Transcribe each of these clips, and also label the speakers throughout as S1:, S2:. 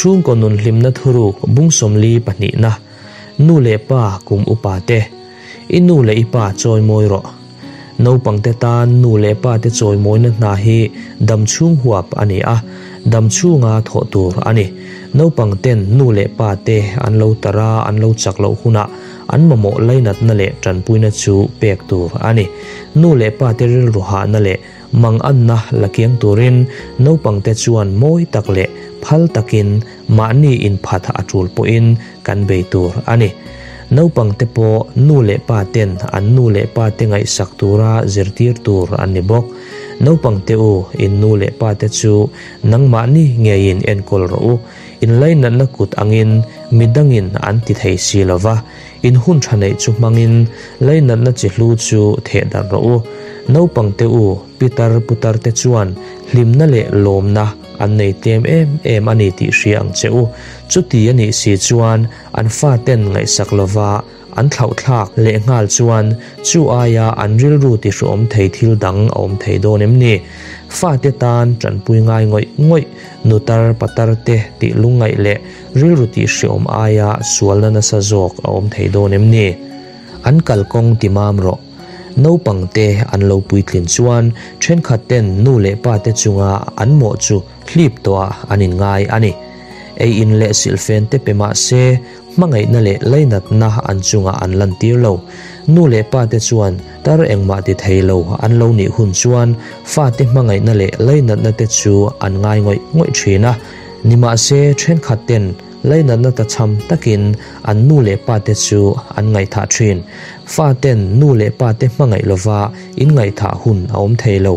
S1: Chhungkaw nun hlimna thuruk bung 42 na, Nu leh pa kum upa te, I nu leh i pa chawimawi rawh. Naupangte tan nu leh pa te chawimawina hna hi damchhung huap a ni a, damchhunga thawh tur a ni. Naupang ten nu leh pa te an lo tar a, an lo chak loh hunah an mamawh lainatna leh tanpuina chu pek tur a ni. Nu leh pa te rilru hahna leh Manganna la kiang turin naupangte chuan mawi tak leh phal takin mahni inphat a tul pawhin kan bei tur a ni. Naupangte pawh nu leh pa ten an nu leh pa te ngaihsak tura zirtir tur an ni bawk. Naupangte u, in nu leh pa te chu nangmahni ngeiin enkawl rawh u. Inlainatna kut angin midangin an ti thei si lova. In hun tha neih chu hmangin lainatna chi hlu chu theh darh rawh u. Naupangte u, pitar putar te chuan hlimna leh lawmna an nei tlem em em a ni tih hria ang che u. Chuti a nih si chuan an faten ngaihsak lova an thlauhthlak lehnghal chuan chu aia an rilru tihruawm thei thil dang a awm thei dawn em ni? Fate tan tanpui ngai ngawih ngawih nutar patar te tih lungngaih leh Rilru tih hreawm aia sualna nasa zawk a awm thei dawn em ni? An kalkawng ti mam rawh. Naupang te an lo puitlin chuan thenkhat ten nu leh pa te chunga an mawh chu hlip tawhah an inngai a ni. Ei in leh silhfen te pe mah se hmangaihna leh lainatna an chungah an lantir lo. Nu leh pa te chuan tar engmah ti thei lo an lo nih hun chuan fate hmangaihna leh lainatna te chu an ngai ngawih ngawih thin a. Nimahse, thenkhat ten lainatna tachham takin an nu leh pa te chu an ngaihthah thin. Fa ten nu leh pa te hmangaih lova inngaihthah hun a awm thei lo.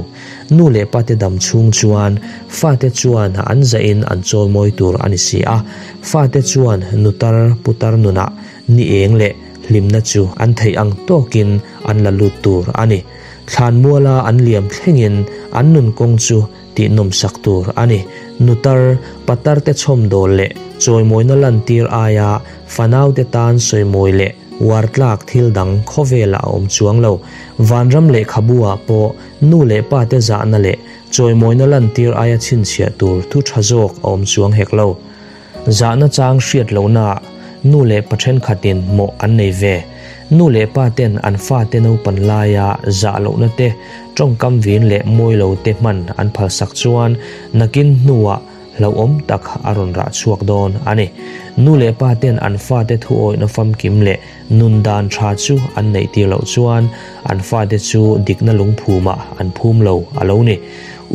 S1: Nu leh pa te dam chhung chuan fa te chuan an zahin an chawimawi tur a ni si a. Fa te chuan nutar putar nunah ni eng leh hlimna chu an theih ang tawkin an la lut tur a ni. Thlanmuala an liam thlengin an nun kawng chu tih nawmsak tur a ni. Nutar, patar te chhawmdawl leh chawimawina lantir aia fanau te tan sawimawi leh uar tlak thil dang khawvelah a awm chuang lo. Vanram lehkhabu ah pawh nu leh pa te zahna leh chawimawina lantir aia chhinchhiah tur thu tha zawk a awm chuang hek lo. Zahna chang hriat lohnaah nu leh pa thenkhatin mawh an nei ve. Nu leh pa ten an fate naupan laia zah lohna te, tawngkam vin leh mawi lo te hman an phalsak chuan nakin hnuah hlauhawm tak a rawn rah chhuak dawn a ni. Nu leh pa ten an fate thuawihna famkim leh nun dan tha chu an neih tir loh chuan an fate chu dikna lungphumah an phum lo a lo ni.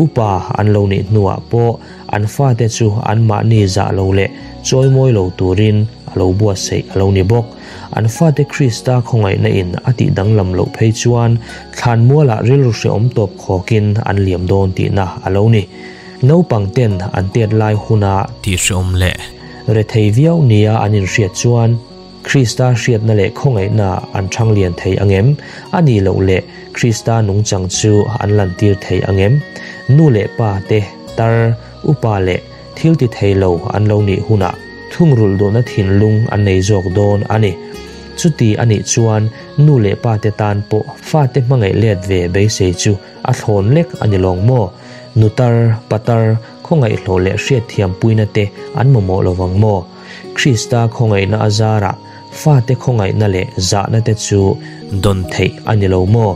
S1: Upa an lo nih hnuah pawh An fate chu anmahni zah lo leh chawimawi lo turin a lo buatsaih a lo ni bawk. An fate Krista khawngaihna in a tih danglam loh phei chuan thlanmualah rilru hrehawm tawp khawkin an liam dawn tihna a lo ni. Naupang ten an tet lai huna
S2: tih hrehawm leh
S1: rethei viau nia an inhriat chuan Krista hriatna leh khawngaihna an chhang lian thei ang em? A nih loh leh Krista nungchang chu an lantir thei ang em? Nu leh pa te, tar, upa leh thil ti thei lo an lo nih hunah thungrulh duhna thinlung an nei zawk dawn a ni. Chuti a nih chuan nu leh pa te tan pawh fate hmangaih let ve beisei chu a thlawn lek a ni lawng maw? Nutar, patar, khawngaihhlawh leh hriatthiampuina te an mamawh lovang maw? Krista khawngaihna a zarah fate khawngaihna leh zahna te chu dawn theih a ni lo maw?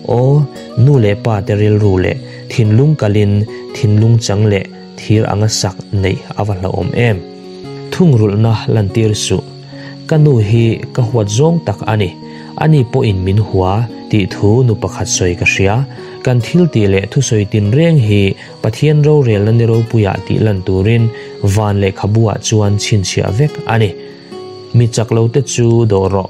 S1: Aw, nu leh pa te rilru leh thinlung kalin thinlung chang leh thir anga sak neih a va hlauhawm em! Thungrulhna lantir suh. Ka nu hi ka huat zawng tak a ni. Ani pawhin min hua tih thu nu pakhat sawi ka hria. Kan thil tih leh thusawi tinreng hi Pathian rorelna ni ropuiah tih lan turin van lehkhabuah chuan chhinchhiah vek a ni. Mi chak lote chu dawh rawh.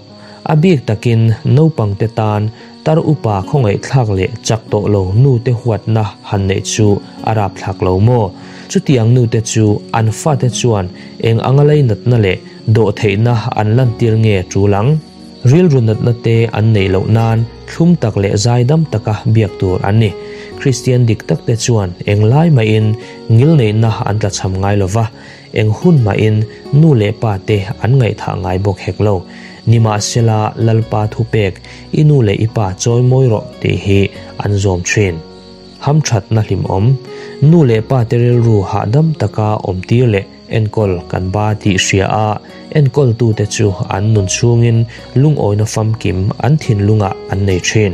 S1: A bik takin naupangte tan tar upa khawngaihthlak leh chak tawh lo nute huatna han neih chu a rapthlak lo maw? Chutiang nute chu an fate chuan eng anga leinatna leh dawhtheihna an lantir nge tul ang? Rilru natna te an neih loh nan thlum tak leh zaidam taka biak tur an ni. Kristian dik tak te chuan eng lai mahin ngilneihna an tlachham ngai lo va, eng hun mahin nu leh pa te an ngaihthah ngai bawk hek lo. Nimahsela Lalpa thupek, I nu leh i pa chawi mawi rawh tih hi an zawm thin. Hamthatna hlimawm, Nu leh pa te rilru hahdam taka awmtir leh. Enkawl kan ba tih hria a, enkawltute chu an nun chhungin lungawina famkim an thinlungah an nei thin.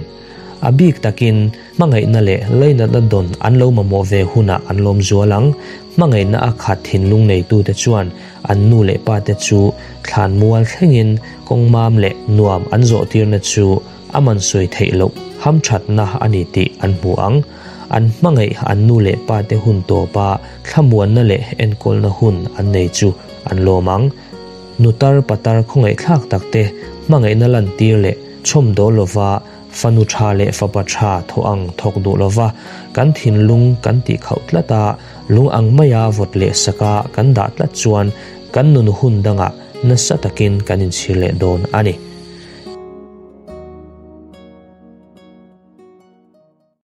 S1: A bik takin hmangaihna leh lainatna dawn an lo mamawh ve hunah an lawm zual ang. Hmangaihna a khat thinlung neitute chuan an nu leh pate chu thlanmual thlengin kawngmam leh nuam an zawhtirna chu a man sawi theih loh hamthatna a ni tih an hmu ang. An hmangaih an nu leh pate hun tawpa thlamuanna leh enkawlna hun an nei chu an lawm ang. Nutar patar khawngaihthlak takte hmangaihna lantir leh chhawmdawl lova fanu tha leh fapa tha thawh ang thawk duh lova kan thinlung kan tih khauh tlat a, lung ang maia vawt leh saka kan dah tlat chuan kan nun hun dangah nasa takin kan inchhir leh dawn a ni.